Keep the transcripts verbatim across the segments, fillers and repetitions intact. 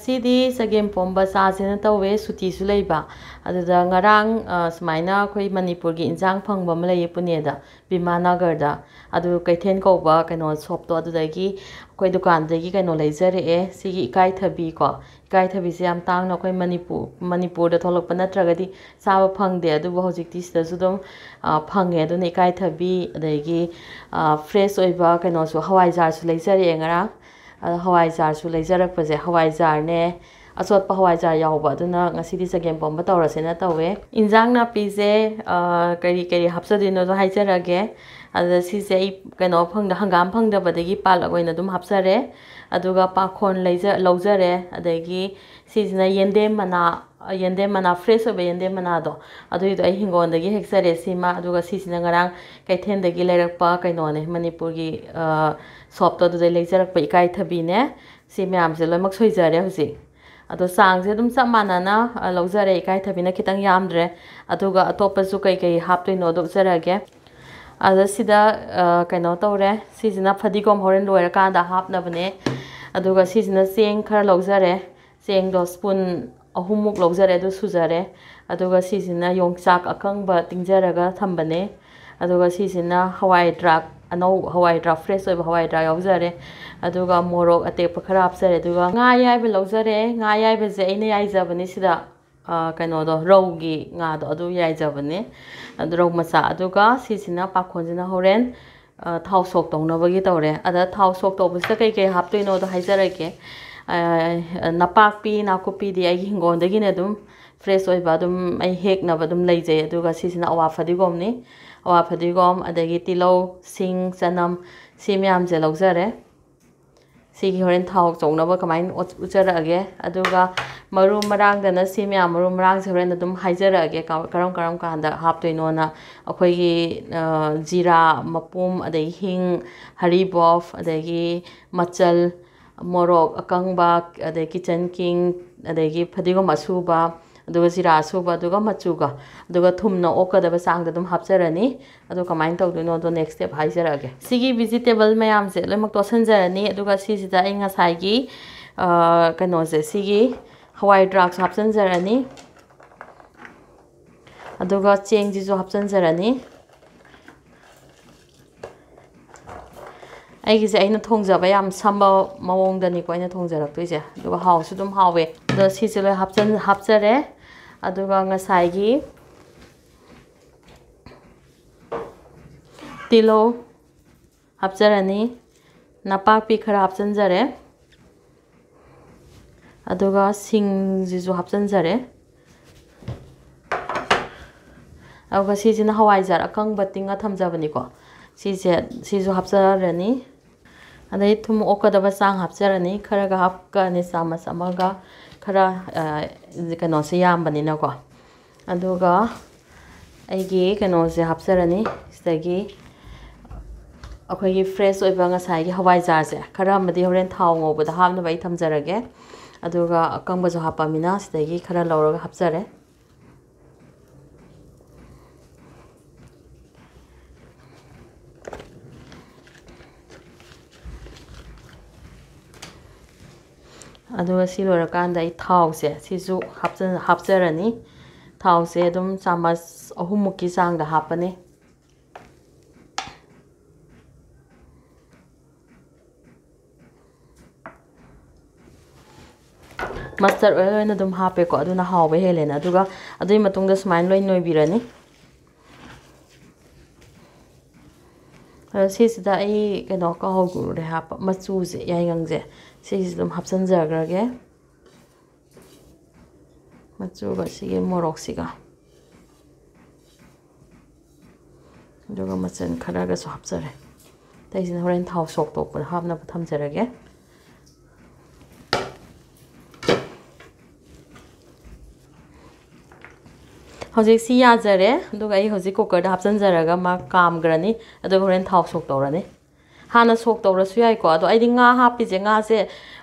ꯁꯤꯗꯤ ꯆꯒꯦꯝ ꯄꯣꯝꯕ ꯆꯥꯁꯦꯅ ꯇꯧꯋꯦ, ꯁꯨꯇꯤꯁꯨ ꯂꯩꯕ꯫ ꯑꯗꯨꯗ ꯉꯔꯥꯡ, ꯑ, ꯁꯨꯃꯥꯏꯅ ꯑꯩꯈꯣꯏ ꯃꯅꯤꯄꯨꯔꯒꯤ ꯏꯟꯁꯥꯡ ꯐꯪꯕ ꯑꯃ ꯂꯩꯌꯦ ꯄꯨꯅꯦꯗ, ꯕꯤꯃꯥ ꯅꯒꯔꯗ꯫ ꯑꯗꯨ ꯀꯩꯊꯦꯜ ꯀꯧꯕ ꯀꯩꯅꯣ ꯁꯣꯞꯇꯣ, ꯑꯗꯨꯗꯒꯤ ꯑꯩꯈꯣꯏ ꯗꯨꯀꯥꯟꯗꯒꯤ ꯀꯩꯅꯣ ꯂꯩꯖꯔꯛꯑꯦ, ꯁꯤꯒꯤ ꯏꯀꯥꯏꯊꯕꯤ ꯀꯣ꯫ ꯏꯀꯥꯏꯊꯕꯤꯁꯦ ꯌꯥꯝ ꯇꯥꯡꯅ ꯑꯩꯈꯣꯏ ꯃꯅꯤꯄꯨꯔ, ꯃꯅꯤꯄꯨꯔꯗ ꯊꯣꯛꯂꯛꯄ ꯅꯠꯇ꯭ꯔꯒꯗꯤ ꯆꯥꯕ ꯐꯪꯗꯦ, ꯑꯗꯨꯕꯨ ꯍꯧꯖꯤꯛꯇꯤ ꯁꯤꯗꯁꯨ ꯑꯗꯨꯝ, ꯑ, ꯐꯪꯉꯦ꯫ ꯑꯗꯨꯅ ꯏꯀꯥꯏꯊꯕꯤ, ꯑꯗꯒꯤ, ꯑ, fresh ꯑꯣꯏꯕ ꯀꯩꯅꯣꯁꯨ, ꯍꯋꯥꯏꯖꯥꯔꯁꯨ ꯂꯩꯖꯔꯛꯑꯦ ꯉꯔꯥꯡ꯫ ꯑꯗꯣ ꯍꯋꯥꯏꯖꯥꯔꯁꯨ ꯂꯩꯖꯔꯛꯄꯁꯦ, ꯍꯋꯥꯏꯖꯥꯔꯅꯦ, ꯑꯆꯣꯠꯄ ꯍꯋꯥꯏꯖꯥꯔ ꯌꯥꯎꯕ, ꯑꯗꯨꯅ ꯉꯁꯤꯗꯤ ꯆꯒꯦꯝ ꯄꯣꯝꯕ ꯇꯧꯔꯁꯦꯅ ꯇꯧꯋꯦ꯫ ꯏꯟꯖꯥꯡ ꯅꯥꯄꯤꯁꯦ, ꯑ, ꯀꯔꯤ ꯀꯔꯤ ꯍꯥꯞꯆꯗꯣꯏꯅꯣꯗꯣ ꯍꯥꯏꯖꯔꯒꯦ꯫ ꯑꯗꯨꯗ ꯁꯤꯁꯦ ꯑꯩ ꯀꯩꯅꯣ ꯐꯪꯗ-, ꯍꯪꯒꯥꯝ ꯐꯪꯗꯕꯗꯒꯤ ꯄꯥꯜꯂꯛ ꯑꯣꯏꯅ ꯑꯗꯨꯝ ꯍꯥꯞꯆꯔꯦ꯫ ꯑꯗꯨꯒ ꯄꯥꯈꯣꯟ ꯂꯩꯖ-, ꯂꯧꯖꯔꯦ꯫ ꯑꯗꯒꯤ ꯁꯤꯁꯤꯅ ꯌꯦꯟꯗꯦꯝ ꯃꯅꯥ, ꯌꯦꯟꯗꯦꯝ ꯃꯅꯥ, fresh ꯑꯣꯏꯕ ꯌꯦꯟꯗꯦꯝ ꯃꯅꯥꯗꯣ, ꯑꯗꯨꯏꯗꯣ ꯑꯩ ꯍꯤꯡꯒꯣꯜꯗꯒꯤ ꯍꯦꯛꯆꯔꯦ ꯁꯤꯃ꯫ ꯑꯗꯨꯒ ꯁꯤꯁꯤꯅ ꯉꯔꯥꯡ ꯀꯩꯊꯦꯜꯗꯒꯤ ꯂꯩꯔꯛꯄ ꯀꯩꯅꯣꯅꯦ, ꯃꯅꯤꯄꯨꯔꯒꯤ, ꯑ, ꯁꯣꯞꯇꯣ ꯑꯗꯨꯗꯩ ꯂꯩꯖꯔꯛꯄ ꯏꯀꯥꯏꯊꯕꯤꯅꯦ꯫ ꯁꯤ ꯃꯌꯥꯝꯁꯦ ꯂꯣꯏꯅꯃꯛ ꯁꯣꯏꯖꯔꯦ ꯍꯧꯖꯤꯛ꯫ ꯑꯗꯣ ꯆꯥꯡꯁꯦ ꯑꯗꯨꯝ ꯆꯞ ꯃꯥꯟꯅꯅ, ꯑ, ꯂꯧꯖꯔꯦ, ꯏꯀꯥꯏꯊꯕꯤꯅ ꯈꯤꯇꯪ ꯌꯥꯝꯗ꯭ꯔꯦ꯫ ꯑꯗꯨꯒ ꯑꯇꯣꯞꯄꯁꯨ ꯀꯩꯀꯩ ꯍꯥꯞꯇꯣꯏꯅꯣꯗꯣ ꯎꯠꯆꯔꯛꯑꯒꯦ꯫ ꯑꯗ ꯁꯤꯗ, ꯑ, ꯀꯩꯅꯣ ꯇꯧꯔꯦ, ꯁꯤꯁꯤꯅ ꯐꯗꯤꯒꯣꯝ ꯍꯣꯔꯦꯟ ꯂꯣꯏꯔꯀꯥꯟꯗ ꯍꯥꯞꯅꯕꯅꯦ꯫ ꯑꯗꯨꯒ ꯁꯤꯁꯤꯅ ꯆꯦꯡ ꯈꯔ ꯂꯧꯖꯔꯦ, ꯆꯦꯡꯗꯣ spoon ꯑꯍꯨꯝꯃꯨꯛ ꯂꯧꯖꯔꯦ, ꯑꯗꯨ ꯁꯨꯖꯔꯦ꯫ ꯑꯗꯨꯒ ꯁꯤꯁꯤꯅ ꯌꯣꯡꯆꯥꯛ ꯑꯀꯪꯕ ꯇꯤꯡꯖꯔꯒ ꯊꯝꯕꯅꯦ꯫ ꯑꯗꯨꯒ ꯁꯤꯁꯤꯅ ꯍꯋꯥꯏ ꯗ꯭ꯔꯥꯛ, ꯑꯅꯧ-, ꯍꯋꯥꯏ ꯗ꯭ꯔꯥꯛ, fresh ꯑꯣꯏꯕ ꯍꯋꯥꯏ ꯗ꯭ꯔꯥꯛ ꯌꯥꯎꯖꯔꯦ꯫ ꯑꯗꯨꯒ ꯃꯣꯔꯣꯛ ꯑꯇꯦꯛꯄ ꯈꯔ ꯍꯥꯞꯆꯔꯦ꯫ ꯑꯗꯨꯒ ꯉꯥ ꯑꯌꯥꯏꯕ ꯂꯧꯖꯔꯦ꯫ ꯉꯥ ꯑꯌꯥꯏꯕꯁꯦ ꯑꯩꯅ ꯌꯥꯏꯖꯕꯅꯤ ꯁꯤꯗ꯫ ꯑ, ꯀꯩꯅꯣꯗꯣ, ꯔꯧꯒꯤ ꯉꯥꯗꯣ ꯑꯗꯨ ꯌꯥꯏꯖꯕꯅꯦ꯫ ꯑꯗꯨ ꯔꯧ ꯃꯆꯥ꯫ ꯑꯗꯨꯒ ꯁꯤꯁꯤꯅ ꯄꯥꯈꯣꯟꯁꯤꯅ ꯍꯣꯔꯦꯟ, ꯑ, ꯊꯥꯎ ꯁꯣꯛ ꯇꯧꯅꯕꯒꯤ ꯇꯧꯔꯦ꯫ ꯑꯗ ꯊꯥꯎ ꯁꯣꯛ ꯇꯧꯕꯁꯤꯗ ꯀꯩ ꯀꯩ ꯍꯥꯞꯇꯣꯏꯅꯣꯗꯣ ꯍꯥꯏꯖꯔꯛꯀꯦ꯫ ꯑ, ꯅꯄꯥꯛꯄꯤ, ꯅꯥꯀꯨꯞꯄꯤꯗꯤ ꯑꯩꯒꯤ ꯍꯤꯡꯒꯣꯜꯗꯒꯤꯅꯦ, ꯑꯗꯨꯝ fresh ꯑꯣꯏꯕ ꯑꯗꯨꯝ ꯑꯩ ꯍꯦꯛꯅꯕ ꯑꯗꯨꯝ ꯂꯩꯖꯩ꯫ ꯑꯗꯨꯒ ꯁꯤꯁꯤꯅ ꯑꯋꯥ ꯐꯗꯤꯒꯣꯝꯅꯤ꯫ ꯑꯋꯥ ꯐꯗꯤꯒꯣꯝ, ꯑꯗꯒꯤ ꯇꯤꯜꯍꯧ, ꯁꯤꯡ, ꯆꯅꯝ, ꯁꯤ ꯃꯌꯥꯝꯁꯦ ꯂꯧꯖꯔꯦ꯫ ꯁꯤꯒꯤ ꯍꯣꯔꯦꯟ ꯊꯥꯎ ꯆꯣꯡꯅꯕ ꯀꯃꯥꯏꯅ ꯑꯣꯠ-, ꯎꯠꯆꯔꯛꯑꯒꯦ꯫ ꯑꯗꯨꯒ ꯃꯔꯨ ꯃꯔꯥꯡꯗꯅ ꯁꯤ ꯃꯌꯥꯝ, ꯃꯔꯨ ꯃꯔꯥꯡꯁꯦ ꯍꯣꯔꯦꯟ ꯑꯗꯨꯝ ꯍꯥꯏꯖꯔꯛꯑꯒꯦ, ꯀ-, ꯀꯔꯝ ꯀꯔꯝ ꯀꯥꯟꯗ ꯍꯥꯞꯇꯣꯏꯅꯣꯅ꯫ ꯑꯩꯈꯣꯏꯒꯤ, ꯑ, ꯖꯤꯔꯥ ꯃꯄꯨꯝ, ꯑꯗꯒꯤ ꯍꯤꯡ, ꯍꯔꯤꯕꯣꯞ, ꯑꯗꯒꯤ ꯃꯆꯜ, ꯃꯣꯔꯣꯛ ꯑꯀꯪꯕ, ꯑꯗꯩ kitchen king, ꯑꯗꯒꯤ ꯐꯗꯤꯒꯣꯝ ꯑꯁꯨꯕ, ꯑꯗꯨꯒ ꯖꯤꯔꯥ ꯑꯁꯨꯕ, ꯑꯗꯨꯒ ꯃꯆꯨꯒ, ꯑꯗꯨꯒ ꯊꯨꯝꯅ ꯑꯣꯛꯀꯗꯕ ꯆꯥꯡꯗ ꯑꯗꯨꯝ ꯍꯥꯞꯆꯔꯅꯤ꯫ ꯑꯗꯣ ꯀꯃꯥꯏꯅ ꯇꯧꯗꯣꯏꯅꯣꯗꯣ next step ꯍꯥꯏꯖꯔꯛꯑꯒꯦ꯫ ꯁꯤꯒꯤ vegetable ꯃꯌꯥꯝꯁꯦ ꯂꯣꯏꯅꯃꯛ ꯇꯣꯠꯁꯟꯖꯔꯅꯤ꯫ ꯑꯗꯨꯒ ꯁꯤꯁꯤꯗ ꯑꯩ ꯉꯁꯥꯏꯒꯤ, ꯑ, ꯀꯩꯅꯣꯁꯦ, ꯁꯤꯒꯤ ꯍꯋꯥꯏ ꯗ꯭ꯔꯥꯛꯁꯨ ꯍꯥꯞꯆꯤꯟꯖꯔꯅꯤ, ꯑꯗꯨꯒ ꯆꯦꯡꯁꯤꯁꯨ ꯍꯥꯞꯆꯤꯟꯖꯔꯅꯤ꯫ ꯑꯩꯒꯤꯁꯦ ꯑꯩꯅ ꯊꯣꯡꯖꯕ ꯌꯥꯝ ꯁꯝꯕ ꯃꯑꯣꯡꯗꯅꯤꯀꯣ ꯑꯩꯅ ꯊꯣꯡꯖꯔꯛꯇꯣꯏꯁꯦ, ꯑꯗꯨꯒ ꯍꯥꯎꯁꯨ ꯑꯗꯨꯝ ꯍꯥꯎꯋꯦ꯫ ꯑꯗꯣ ꯁꯤꯁꯦ ꯂꯣꯏ ꯍꯥꯞꯆꯟ-, ꯍꯥꯞꯆꯔꯦ꯫ ꯑꯗꯨꯒ ꯉꯁꯥꯏꯒꯤ ꯇꯤꯜꯍꯧ ꯍꯥꯞꯆꯔꯅꯤ, ꯅꯄꯥꯛꯄꯤ ꯈꯔ ꯍꯥꯞꯆꯤꯟꯖꯔꯦ, ꯑꯗꯨꯒ ꯁꯤꯡꯁꯤꯁꯨ ꯍꯥꯞꯆꯤꯟꯖꯔꯦ꯫ ꯑꯗꯨꯒ ꯁꯤꯁꯤꯅ ꯍꯋꯥꯏꯖꯥꯔ ꯑꯀꯪꯕ ꯇꯤꯡꯉ ꯊꯝꯖꯕꯅꯤꯀꯣ꯫ ꯁꯤꯁꯦ, ꯁꯤꯁꯨ ꯍꯥꯞꯆꯔꯅꯤ꯫ ꯑꯗꯩ ꯊꯨꯝ ꯑꯣꯛꯀꯗꯕ ꯆꯥꯡ ꯍꯥꯞꯆꯔꯅꯤ꯫ ꯈꯔꯒ ꯍꯥꯞꯀꯅꯤ, ꯆꯥꯃꯁ ꯑꯃꯒ ꯈꯔ, ꯑ, ꯀꯩꯅꯣꯁꯦ ꯌꯥꯝꯕꯅꯤꯅꯀꯣ꯫ ꯑꯗꯨꯒ ꯑꯩꯒꯤ ꯀꯩꯅꯣꯁꯦ ꯍꯥꯞꯆꯔꯅꯤ꯫ ꯁꯤꯗꯒꯤ ꯑꯩꯈꯣꯏꯒꯤ fresh ꯑꯣꯏꯕ ꯉꯁꯥꯏꯒꯤ ꯍꯋꯥꯏꯖꯥꯔꯁꯦ, ꯈꯔ ꯑꯃꯗꯤ ꯍꯣꯔꯦꯟ ꯊꯥꯎ ꯉꯧꯕꯗ ꯍꯥꯞꯅꯕ ꯑꯩ ꯊꯝꯖꯔꯒꯦ꯫ ꯑꯗꯨꯒ ꯑꯀꯪꯕꯁꯨ ꯍꯥꯞꯄꯃꯤꯅ ꯁꯤꯗꯒꯤ ꯈꯔ ꯂꯧꯔꯒ ꯍꯥꯞꯆꯔꯦ꯫ ꯑꯗꯨꯒ ꯁꯤ ꯂꯣꯏꯔꯀꯥꯟꯗ ꯑꯩ ꯊꯥꯎꯁꯦ ꯁꯤꯁꯨ ꯍꯥꯞꯆ-, ꯍꯥꯞꯆꯔꯅꯤ꯫ ꯊꯥꯎꯁꯦ ꯑꯗꯨꯝ ꯆꯥꯃꯁ ꯑꯍꯨꯝꯃꯨꯛꯀꯤ ꯆꯥꯡꯗ ꯍꯥꯞꯄꯅꯤ꯫ Mustard oil ꯑꯣꯏꯅ ꯑꯗꯨꯝ ꯍꯥꯞꯄꯦꯀꯣ, ꯑꯗꯨꯅ ꯍꯥꯎꯕ ꯍꯦꯜꯂꯦꯅ꯫ ꯑꯗꯨꯒ ꯑꯗꯨꯒꯤ ꯃꯇꯨꯡꯗ ꯁꯨꯃꯥꯏꯅ ꯂꯣꯏ ꯅꯣꯏꯕꯤꯔꯅꯤ꯫ ꯑꯗꯣ ꯁꯤꯁꯤꯗ ꯑꯩ ꯀꯩꯅꯣ ꯀꯥꯎꯍꯧꯔꯦ ꯍꯥꯞꯄ, ꯃꯆꯨꯁꯦ, ꯌꯥꯏꯉꯪꯁꯦ, ꯁꯤꯁꯤꯁꯨ ꯑꯗꯨꯝ ꯍꯥꯞꯆꯤꯟꯖꯈ꯭ꯔꯒꯦ꯫ ꯃꯆꯨꯒ ꯁꯤꯒꯤ ꯃꯣꯔꯣꯛꯁꯤꯒ, ꯑꯗꯨꯒ ꯃꯆꯜ ꯈꯔꯒꯁꯨ ꯍꯥꯞꯆꯔꯦ꯫ ꯑꯇꯩꯁꯤꯅ ꯍꯣꯔꯦꯟ ꯊꯥꯎ ꯁꯣꯛ ꯇꯧꯕꯗ ꯍꯥꯞꯅꯕ ꯊꯝꯖꯔꯒꯦ꯫ ꯍꯧꯖꯤꯛ ꯁꯤ ꯌꯥꯖꯔꯦ, ꯑꯗꯨꯒ ꯑꯩ ꯍꯧꯖꯤꯛ cookerꯗ ꯍꯥꯞꯆꯤꯟꯖꯔꯒ ꯃꯥ ꯀꯥꯝꯈ꯭ꯔꯅꯤ, ꯑꯗꯨꯒ ꯍꯣꯔꯦꯟ ꯊꯥꯎ ꯁꯣꯛ ꯇꯧꯔꯅꯤ꯫ ꯍꯥꯟꯅ ꯁꯣꯛ ꯇꯧꯔꯁꯨ ꯌꯥꯏꯀꯣ, ꯑꯗꯣ ꯑꯩꯗꯤ ꯉꯥ ꯍꯥꯞꯄꯤꯁꯦ, ꯉꯥꯁꯦ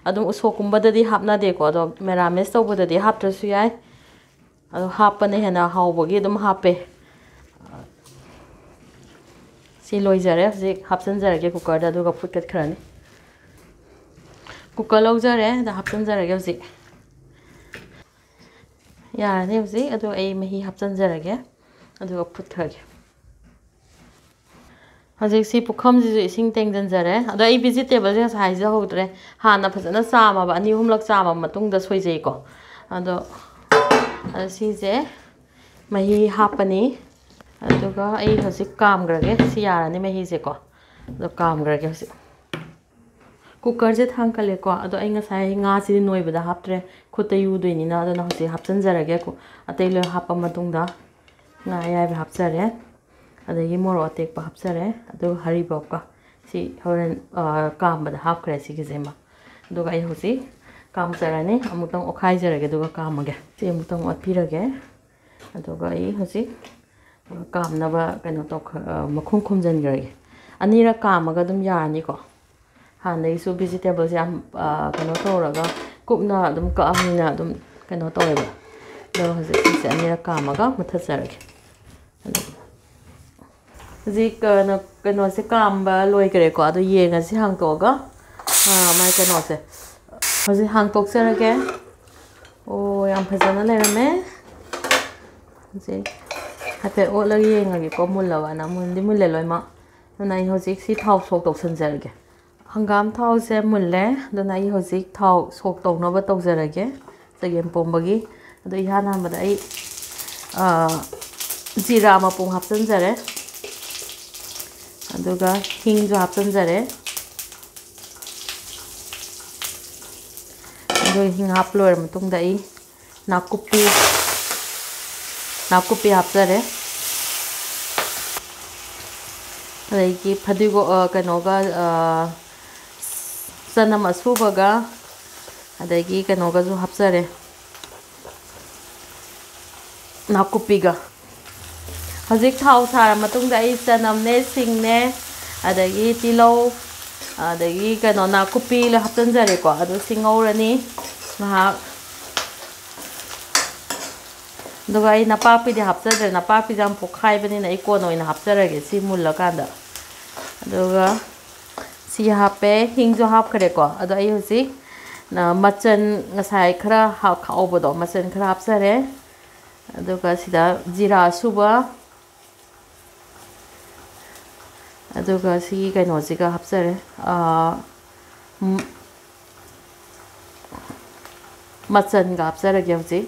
ꯑꯗꯨꯝ ꯎꯁꯣꯞꯀꯨꯝꯕꯗꯗꯤ ꯍꯥꯞꯅꯗꯦꯀꯣ, ꯑꯗꯣ ꯃꯦꯔꯥꯃꯦꯁ ꯇꯧꯕꯗꯗꯤ ꯍꯥꯞꯇ꯭ꯔꯁꯨ ꯌꯥꯏ꯫ ꯑꯗꯣ ꯍꯥꯞꯄꯅ ꯍꯦꯟꯅ ꯍꯥꯎꯕꯒꯤ ꯑꯗꯨꯝ ꯍꯥꯞꯄꯦ꯫ ꯁꯤ ꯂꯣꯏꯖꯔꯦ, ꯍꯧꯖꯤꯛ ꯍꯥꯞꯆꯤꯟꯖꯔꯒꯦ cookerꯗ, ꯑꯗꯨꯒ ꯐꯨꯠꯀꯠꯈ꯭ꯔꯅꯤ꯫ ꯀꯨꯀꯔ ꯂꯧꯖꯔꯦ, ꯑꯗ ꯍꯥꯞꯆꯤꯟꯖꯔꯒꯦ ꯍꯧꯖꯤꯛ꯫ ꯌꯥꯔꯅꯤ ꯍꯧꯖꯤꯛ꯫ ꯑꯗꯣ ꯑꯩ ꯃꯍꯤ ꯍꯥꯞꯆꯤꯟꯖꯔꯒꯦ, ꯑꯗꯨꯒ ꯐꯨꯠꯈ꯭ꯔꯒꯦ꯫ ꯍꯧꯖꯤꯛꯁꯤ ꯄꯨꯈꯝꯁꯤꯁꯨ ꯏꯁꯤꯡ ꯇꯦꯡꯁꯤꯟꯖꯔꯦ꯫ ꯑꯗꯣ ꯑꯩ ꯚꯤꯖꯤꯇꯦꯕꯜꯁꯦ ꯉꯁꯥꯏ ꯍꯥꯏꯖꯍꯧꯗ꯭ꯔꯦ, ꯍꯥꯟꯅ ꯐꯖꯅ ꯆꯥꯝꯃꯕ, ꯑꯅꯤ ꯑꯍꯨꯝꯂꯛ ꯆꯥꯝꯃꯕ ꯃꯇꯨꯡꯗ ꯁꯣꯏꯖꯩꯀꯣ꯫ ꯑꯗꯣ ꯑ, ꯁꯤꯁꯦ ꯃꯍꯤ ꯍꯥꯞꯄꯅꯤ꯫ ꯑꯗꯨꯒ ꯑꯩ ꯍꯧꯖꯤꯛ ꯀꯥꯝꯈ꯭ꯔꯒꯦ꯫ ꯁꯤ ꯌꯥꯔꯅꯤ ꯃꯍꯤꯁꯦꯀꯣ꯫ ꯑꯗꯣ ꯀꯥꯝꯈ꯭ꯔꯒꯦ ꯍꯧꯖꯤꯛ꯫ ꯀꯨꯀꯔꯁꯦ ꯊꯥꯡꯀꯠꯂꯦꯀꯣ꯫ ꯑꯗꯣ ꯑꯩ ꯉꯁꯥꯏ ꯉꯥꯁꯤꯗꯤ ꯅꯣꯏꯕꯗ ꯍꯥꯞꯇ꯭ꯔꯦ, ꯈꯨꯠꯇ ꯌꯨꯗꯣꯏꯅꯤꯅ꯫ ꯑꯗꯨꯅ ꯍꯧꯖꯤꯛ ꯍꯥꯞꯆꯤꯟꯖꯔꯒꯦ꯫ ꯀꯨ-, ꯑꯇꯩ ꯂꯣꯏ ꯍꯥꯞꯄ ꯃꯇꯨꯡꯗ ꯉꯥ ꯑꯌꯥꯏꯕ ꯍꯥꯞꯆꯔꯦ, ꯑꯗꯒꯤ ꯃꯣꯔꯣꯛ ꯑꯇꯦꯛꯄ ꯍꯥꯞꯆꯔꯦ, ꯑꯗꯨꯒ ꯍꯔꯤꯕꯣꯞꯀ꯫ ꯁꯤ ꯍꯣꯔꯦꯟ, ꯑ, ꯀꯥꯝꯕꯗ ꯍꯥꯞꯈ꯭ꯔꯦ ꯁꯤꯒꯤꯁꯤꯃ꯫ ꯑꯗꯨꯒ ꯑꯩ ꯍꯧꯖꯤꯛ ꯀꯥꯝꯖꯔꯅꯤ, ꯑꯃꯨꯛꯇꯪ ꯑꯣꯠꯈꯥꯏꯖꯔꯒꯦ ꯑꯗꯨꯒ ꯀꯥꯝꯃꯒꯦ꯫ ꯁꯤ ꯑꯃꯨꯛꯇꯪ ꯑꯣꯠꯄꯤꯔꯒꯦ꯫ ꯑꯗꯨꯒ ꯑꯩ ꯍꯧꯖꯤꯛ ꯀꯥꯝꯅꯕ ꯀꯩꯅꯣ ꯇꯧꯈ-, ꯑ, ꯃꯈꯨꯝ ꯈꯨꯝꯖꯤꯟꯈ꯭ꯔꯒꯦ꯫ ꯑꯅꯤꯔꯛ ꯀꯥꯝꯃꯒ ꯑꯗꯨꯝ ꯌꯥꯔꯅꯤꯀꯣ꯫ ꯍꯥꯟꯅꯗꯒꯤꯁꯨ ꯚꯤꯖꯤꯇꯦꯕꯜꯁꯦ ꯌꯥꯝ, ꯑ, ꯀꯩꯅꯣ ꯇꯧꯔꯒ ꯀꯨꯞꯅ ꯑꯗꯨꯝ ꯀꯛꯑꯕꯅꯤꯅ ꯑꯗꯨꯝ ꯀꯩꯅꯣ ꯇꯧꯋꯦꯕ꯫ ꯑꯗꯣ ꯍꯧꯖꯤꯛ ꯁꯤꯁꯦ ꯑꯅꯤꯔꯛ ꯀꯥꯝꯃꯒ ꯃꯨꯊꯠꯆꯔꯒꯦ꯫ ꯑꯗꯨꯝ ꯍꯧꯖꯤꯛ ꯀꯩꯅꯣ, ꯀꯩꯅꯣꯁꯦ ꯀꯥꯝꯕ ꯂꯣꯏꯈ꯭ꯔꯦꯀꯣ꯫ ꯑꯗꯣ ꯌꯦꯡꯉꯁꯤ ꯍꯥꯡꯇꯣꯛꯑꯒ, ꯑ, ꯃꯥꯏ ꯀꯩꯅꯣꯁꯦ꯫ ꯍꯧꯖꯤꯛ ꯍꯥꯡꯇꯣꯛꯆꯔꯒꯦ꯫ ꯑꯣ, ꯌꯥꯝ ꯐꯖꯅ ꯂꯩꯔꯝꯃꯦ꯫ ꯍꯧꯖꯤꯛ ꯍꯥꯏꯐꯦꯠ ꯑꯣꯠꯂꯒ ꯌꯦꯡꯉꯒꯦꯀꯣ, ꯃꯨꯜꯂꯕꯅ꯫ ꯃꯨꯟꯗꯤ ꯃꯨꯜꯂꯦ ꯂꯣꯏꯅꯃꯛ꯫ ꯑꯗꯨꯅ ꯑꯩ ꯍꯧꯖꯤꯛ ꯁꯤ ꯊꯥꯎ ꯁꯣꯛ ꯇꯧꯁꯟꯖꯔꯒꯦ꯫ ꯍꯪꯒꯥꯝ ꯊꯥꯎꯁꯦ ꯃꯨꯜꯂꯦ꯫ ꯑꯗꯨꯅ ꯑꯩ ꯍꯧꯖꯤꯛ ꯊꯥꯎ ꯁꯣꯛ ꯇꯧꯅꯕ ꯇꯧꯖꯔꯒꯦ, ꯆꯒꯦꯝ ꯄꯣꯝꯕꯒꯤ꯫ ꯑꯗꯣ ꯏꯍꯥꯟ ꯍꯥꯟꯕꯗ ꯑꯩ, ꯑ, ꯖꯤꯔꯥ ꯃꯄꯨꯝ ꯍꯥꯞꯆꯤꯟꯖꯔꯦ꯫ ꯑꯗꯨꯒ ꯍꯤꯡꯁꯨ ꯍꯥꯞꯆꯤꯟꯖꯔꯦ꯫ ꯑꯗꯨ ꯍꯤꯡ ꯍꯥꯞꯄ ꯂꯣꯏꯔ ꯃꯇꯨꯡꯗ ꯑꯩ ꯅꯥꯀꯨꯞꯄꯤ, ꯅꯥꯀꯨꯞꯄꯤ ꯍꯥꯞꯆꯔꯦ꯫ ꯑꯗꯒꯤ ꯐꯗꯤꯒꯣ-, ꯑ, ꯀꯩꯅꯣꯒ, ꯑ, ꯆꯅꯝ ꯑꯁꯨꯕꯒ, ꯑꯗꯒꯤ ꯀꯩꯅꯣꯒꯁꯨ ꯍꯥꯞꯆꯔꯦ, ꯅꯥꯀꯨꯞꯄꯤꯒ꯫ ꯍꯧꯖꯤꯛ ꯊꯥꯎ ꯁꯥꯔ ꯃꯇꯨꯡꯗ ꯑꯩ ꯆꯅꯝꯅꯦ, ꯁꯤꯡꯅꯦ, ꯑꯗꯒꯤ ꯇꯤꯜꯍꯧ, ꯑꯗꯒꯤ ꯀꯩꯅꯣ, ꯅꯥꯀꯨꯞꯄꯤ ꯂꯣꯏ ꯍꯥꯞꯆꯤꯟꯖꯔꯦꯀꯣ꯫ ꯑꯗꯨ ꯁꯤ ꯉꯧꯔꯅꯤ ꯉꯥꯏꯍꯥꯛ꯫ ꯑꯗꯨꯒ ꯑꯩ ꯅꯄꯥꯛꯄꯤꯗꯤ ꯍꯥꯞꯆꯗ꯭ꯔꯦ, ꯅꯄꯥꯛꯄꯤꯁꯦ ꯌꯥꯝ ꯄꯣꯛꯈꯥꯏꯕꯅꯤꯅ ꯑꯩ ꯀꯣꯟꯅ ꯑꯣꯏꯅ ꯍꯥꯞꯆꯔꯒꯦ ꯁꯤ ꯃꯨꯜꯂꯀꯥꯟꯗ꯫ ꯑꯗꯨꯒ ꯁꯤ ꯍꯥꯞꯄꯦ, ꯍꯤꯡꯁꯨ ꯍꯥꯞꯈ꯭ꯔꯦꯀꯣ꯫ ꯑꯗꯣ ꯑꯩ ꯍꯧꯖꯤꯛ, ꯑ, ꯃꯆꯜ ꯉꯁꯥꯏ ꯈꯔ ꯍꯥꯞ-, ꯈꯥꯛꯍꯧꯕꯗꯣ, ꯃꯆꯜ ꯈꯔ ꯍꯥꯞꯆꯔꯦ꯫ ꯑꯗꯨꯒ ꯁꯤꯗ ꯖꯤꯔꯥ ꯑꯁꯨꯕ, ꯑꯗꯨꯒ ꯁꯤꯒꯤ ꯀꯩꯅꯣꯁꯤꯒ ꯍꯥꯞꯆꯔꯦ꯫ ꯑ, ꯎꯝ, ꯃꯆꯜꯒ ꯍꯥꯞꯆꯔꯒꯦ ꯍꯧꯖꯤꯛ꯫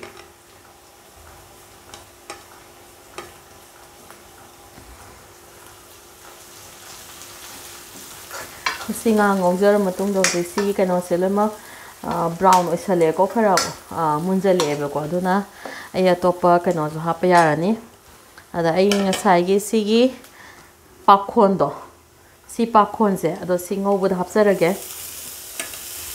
ꯁꯤ ꯉꯥ ꯉꯧꯖꯔ ꯃꯇꯨꯡꯗ ꯍꯧꯖꯤꯛ ꯁꯤꯒꯤ ꯀꯩꯅꯣꯁꯦ ꯂꯣꯏꯅꯃꯛ, ꯑ, brown ꯑꯣꯏꯁꯜꯂꯛꯑꯦꯀꯣ, ꯈꯔ, ꯑ, ꯃꯨꯟꯖꯜꯂꯛꯑꯦꯕꯀꯣ꯫ ꯑꯗꯨꯅ ꯑꯩ ꯑꯇꯣꯞꯄ ꯀꯩꯅꯣꯁꯨ ꯍꯥꯞꯄ ꯌꯥꯔꯅꯤ꯫ ꯑꯗ ꯑꯩ ꯉꯁꯥꯏꯒꯤ ꯁꯤꯒꯤ ꯄꯥꯈꯣꯟꯗꯣ, ꯁꯤ ꯄꯥꯈꯣꯟꯁꯦ, ꯑꯗꯣ ꯁꯤ ꯉꯧꯕꯗ ꯍꯥꯞꯆꯔꯒꯦ꯫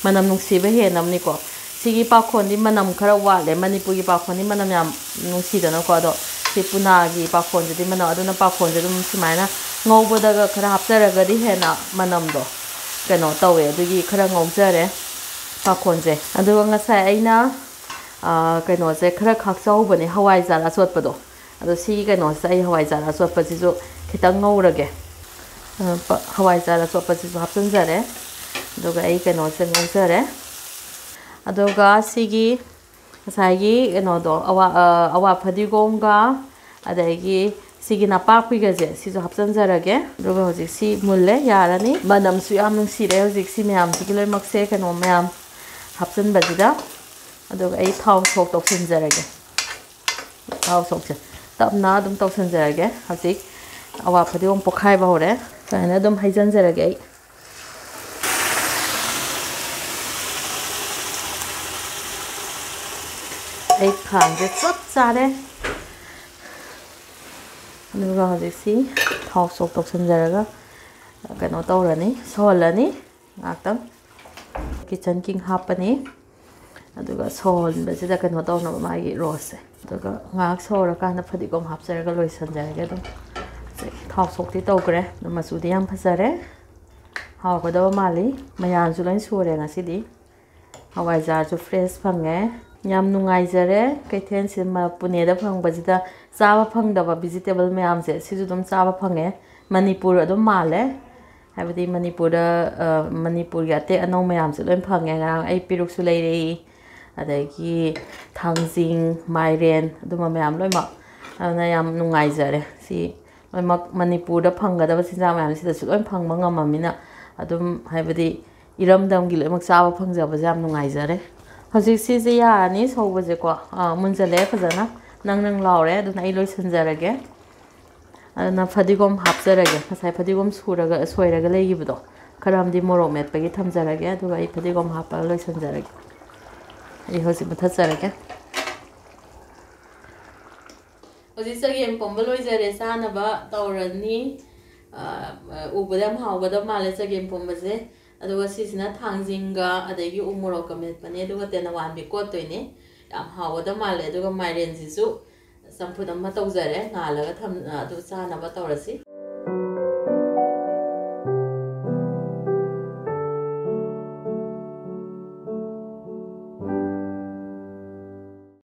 ꯃꯅꯝ ꯅꯨꯡꯁꯤꯕ ꯍꯦꯟꯅꯕꯅꯤꯀꯣ꯫ ꯁꯤꯒꯤ ꯄꯥꯈꯣꯟꯗꯤ ꯃꯅꯝ ꯈꯔ ꯋꯥꯠꯂꯦ, ꯃꯅꯤꯄꯨꯔꯒꯤ ꯄꯥꯈꯣꯟꯗꯤ ꯃꯅꯝ ꯌꯥꯝ ꯅꯨꯡꯁꯤꯗꯅꯀꯣ꯫ ꯑꯗꯣ ꯁꯤ ꯄꯨꯅꯥꯒꯤ ꯄꯥꯈꯣꯟꯁꯤꯗꯤ ꯃꯅꯝ, ꯑꯗꯨꯅ ꯄꯥꯈꯣꯟꯁꯦ ꯑꯗꯨꯝ ꯁꯨꯃꯥꯏꯅ ꯉꯧꯕꯗꯒ ꯈꯔ ꯍꯥꯞꯆꯔꯒꯗꯤ ꯍꯦꯟꯅ ꯃꯅꯝꯗꯣ ꯀꯩꯅꯣ ꯇꯧꯋꯦ꯫ ꯑꯗꯨꯒꯤ ꯈꯔ ꯉꯧꯖꯔꯦ ꯄꯥꯈꯣꯟꯁꯦ꯫ ꯑꯗꯨꯒ ꯉꯁꯥꯏ ꯑꯩꯅ, ꯑ, ꯀꯩꯅꯣꯁꯦ ꯈꯔ ꯈꯥꯛꯆꯍꯧꯕꯅꯦ, ꯍꯋꯥꯏꯖꯥꯔ ꯑꯆꯣꯠꯄꯗꯣ꯫ ꯑꯗꯣ ꯁꯤꯒꯤ ꯀꯩꯅꯣꯁꯤꯗ ꯑꯩ ꯍꯋꯥꯏꯖꯥꯔ ꯑꯆꯣꯠꯄꯁꯤꯁꯨ ꯈꯤꯇꯪ ꯉꯧꯔꯒꯦ꯫ ꯑ, ꯄ-, ꯍꯋꯥꯏꯖꯥꯔ ꯑꯆꯣꯠꯄꯁꯤꯁꯨ ꯍꯥꯞꯆꯤꯟꯖꯔꯦ꯫ ꯑꯗꯨꯒ ꯑꯩ ꯀꯩꯅꯣꯁꯦ ꯉꯧꯖꯔꯦ꯫ ꯑꯗꯨꯒ ꯁꯤꯒꯤ ꯉꯁꯥꯏꯒꯤ ꯀꯩꯅꯣꯗꯣ, ꯑꯋꯥ-, ꯑ, ꯑꯋꯥ ꯐꯗꯤꯒꯣꯝꯒ, ꯑꯗꯒꯤ ꯁꯤꯒꯤ ꯅꯄꯥꯛꯄꯤꯒꯁꯦ, ꯁꯤꯁꯨ ꯍꯥꯞꯆꯤꯟꯖꯔꯒꯦ꯫ ꯑꯗꯨꯒ ꯍꯧꯖꯤꯛ ꯁꯤ ꯃꯨꯜꯂꯦ, ꯌꯥꯔꯅꯤ꯫ ꯃꯅꯝꯁꯨ ꯌꯥꯝ ꯅꯨꯡꯁꯤꯔꯦ ꯍꯧꯖꯤꯛ ꯁꯤ ꯃꯌꯥꯝꯁꯤꯒꯤ ꯂꯣꯏꯅꯃꯛꯁꯦ, ꯀꯩꯅꯣ ꯃꯌꯥꯝ ꯍꯥꯞꯆꯤꯟꯕꯁꯤꯗ꯫ ꯑꯗꯨꯒ ꯑꯩ ꯊꯥꯎ ꯁꯣꯛ ꯇꯧꯁꯤꯟꯖꯔꯒꯦ꯫ ꯊꯥꯎ ꯁꯣꯛꯁꯦ ꯇꯞꯅ ꯑꯗꯨꯝ ꯇꯧꯁꯤꯟꯖꯔꯒꯦ꯫ ꯍꯧꯖꯤꯛ ꯑꯋꯥ ꯐꯗꯤꯒꯣꯝ ꯄꯣꯛꯈꯥꯏꯕ ꯍꯧꯔꯦ꯫ ꯁꯨꯃꯥꯏꯅ ꯑꯗꯨꯝ ꯍꯩꯖꯤꯟꯖꯔꯒꯦ ꯑꯩ꯫ ꯑꯩ ꯈꯥꯡꯁꯦ ꯆꯞ ꯆꯥꯔꯦ꯫ ꯑꯗꯨꯒ ꯍꯧꯖꯤꯛꯁꯤ ꯊꯥꯎ ꯁꯣꯛ ꯇꯧꯁꯤꯟꯖꯔꯒ ꯀꯩꯅꯣ ꯇꯧꯔꯅꯤ, ꯁꯧꯍꯜꯂꯅꯤ ꯉꯥꯛꯇꯪ꯫ Kitchen king ꯍꯥꯞꯄꯅꯤ꯫ ꯑꯗꯨꯒ ꯁꯧꯍꯟꯕꯁꯤꯗ ꯀꯩꯅꯣ ꯇꯧꯅꯕ ꯃꯥꯒꯤ roast ꯁꯦ꯫ ꯑꯗꯨꯒ ꯉꯥꯏꯍꯥꯛ ꯁꯧꯔꯀꯥꯟꯗ ꯐꯗꯤꯒꯣꯝ ꯍꯥꯞꯆꯔꯒ ꯂꯣꯏꯁꯤꯟꯖꯔꯒꯦ ꯑꯗꯨꯝ꯫ ꯊꯥꯎ ꯁꯣꯛꯇꯤ ꯇꯧꯈ꯭ꯔꯦ꯫ ꯑꯗꯨ ꯃꯆꯨꯗꯤ ꯌꯥꯝ ꯐꯖꯔꯦ꯫ ꯍꯥꯎꯒꯗꯕ ꯃꯥꯜꯂꯤ꯫ ꯃꯌꯥꯟꯁꯨ ꯂꯣꯏ ꯁꯨꯔꯦ ꯉꯁꯤꯗꯤ꯫ ꯍꯋꯥꯏꯖꯥꯔꯁꯨ fresh ꯐꯪꯉꯦ꯫ ꯌꯥꯝ ꯅꯨꯡꯉꯥꯏꯖꯔꯦ꯫ ꯀꯩꯊꯦꯜꯁꯤ ꯃ-, ꯄꯨꯅꯦꯗ ꯐꯪꯕꯁꯤꯗ ꯆꯥꯕ ꯐꯪꯗꯕ vegetable ꯃꯌꯥꯝꯁꯦ ꯁꯤꯁꯨ ꯑꯗꯨꯝ ꯆꯥꯕ ꯐꯪꯉꯦ꯫ ꯃꯅꯤꯄꯨꯔ ꯑꯗꯨꯝ ꯃꯥꯜꯂꯦ꯫ ꯍꯥꯏꯕꯗꯤ ꯃꯅꯤꯄꯨꯔꯗ, ꯑ, ꯃꯅꯤꯄꯨꯔꯒꯤ ꯑꯇꯦꯛ ꯑꯅꯧ ꯃꯌꯥꯝꯁꯦ ꯂꯣꯏ ꯐꯪꯉꯦ꯫ ꯉꯔꯥꯡ ꯑꯩ ꯄꯦꯔꯨꯛꯁꯨ ꯂꯩꯔꯛꯏ, ꯑꯗꯒꯤ ꯊꯥꯡꯖꯤꯡ, ꯃꯥꯏꯔꯦꯟ, ꯑꯗꯨꯝꯕ ꯃꯌꯥꯝ ꯂꯣꯏꯅꯃꯛ꯫ ꯑꯗꯨꯅ ꯌꯥꯝ ꯅꯨꯡꯉꯥꯏꯖꯔꯦ꯫ ꯁꯤ ꯂꯣꯏꯅꯃꯛ ꯃꯅꯤꯄꯨꯔꯗ ꯐꯪꯒꯗꯕ ꯆꯤꯟꯖꯥꯛ ꯃꯌꯥꯝꯁꯤꯗꯁꯨ ꯂꯣꯏ ꯐꯪꯕ ꯉꯝꯃꯃꯤꯅ, ꯑꯗꯨꯝ ꯍꯥꯏꯕꯗꯤ ꯏꯔꯝꯗꯝꯒꯤ ꯂꯣꯏꯅꯃꯛ ꯆꯥꯕ ꯐꯪꯖꯕꯁꯦ ꯌꯥꯝ ꯅꯨꯡꯉꯥꯏꯖꯔꯦ꯫ ꯍꯧꯖꯤꯛ ꯁꯤꯁꯦ ꯌꯥꯔꯅꯤ ꯁꯧꯕꯁꯦꯀꯣ꯫ ꯑꯥ, ꯃꯨꯟꯖꯜꯂꯛꯑꯦ ꯐꯖꯅ, ꯅꯪ ꯅꯪ ꯂꯥꯎꯔꯦ꯫ ꯑꯗꯨꯅ ꯑꯩ ꯂꯣꯏꯁꯤꯟꯖꯔꯒꯦ꯫ ꯑꯗꯨꯅ ꯐꯗꯤꯒꯣꯝ ꯍꯥꯞꯆꯔꯒꯦ꯫ ꯉꯁꯥꯏ ꯐꯗꯤꯒꯣꯝ ꯁꯨꯔꯒ, ꯁꯣꯏꯔꯒ ꯂꯩꯈꯤꯕꯗꯣ, ꯈꯔ ꯑꯃꯗꯤ ꯃꯣꯔꯣꯛ ꯃꯦꯠꯄꯒꯤ ꯊꯝꯖꯔꯒꯦ, ꯑꯗꯨꯒ ꯑꯩ ꯐꯗꯤꯒꯣꯝ ꯍꯥꯞꯄꯒ ꯂꯣꯏꯁꯤꯟꯖꯔꯒꯦ꯫ ꯑꯩ ꯍꯧꯖꯤꯛ ꯃꯨꯊꯠꯆꯔꯒꯦ꯫ ꯍꯧꯖꯤꯛ ꯆꯒꯦꯝ ꯄꯣꯝꯕ ꯂꯣꯏꯖꯔꯦ, ꯆꯥꯅꯕ ꯇꯧꯔꯅꯤ꯫ ꯑ, ꯎꯕꯗ ꯌꯥꯝ ꯍꯥꯎꯒꯗꯕ ꯃꯥꯜꯂꯦ ꯆꯒꯦꯝ ꯄꯣꯝꯕꯁꯦ꯫ ꯑꯗꯨꯒ ꯁꯤꯁꯤꯅ ꯊꯥꯡꯖꯤꯡꯒ ꯑꯗꯒꯤ ꯎ ꯃꯣꯔꯣꯛꯀ ꯃꯦꯠꯄꯅꯦ, ꯑꯗꯨꯒ ꯇꯦꯅꯋꯥꯟꯕꯤ ꯀꯣꯠꯇꯣꯏꯅꯦ꯫ ꯌꯥꯝ ꯍꯥꯎꯒꯗꯕ ꯃꯥꯜꯂꯦ꯫ ꯑꯗꯨꯒ ꯃꯥꯏꯔꯦꯟꯁꯤꯁꯨ ꯆꯝꯐꯨꯠ ꯑꯃ ꯇꯧꯖꯔꯦ, ꯉꯥꯜꯂꯒ ꯊꯝ-, ꯑꯗꯨ ꯆꯥꯅꯕ ꯇꯧꯔꯁꯤ꯫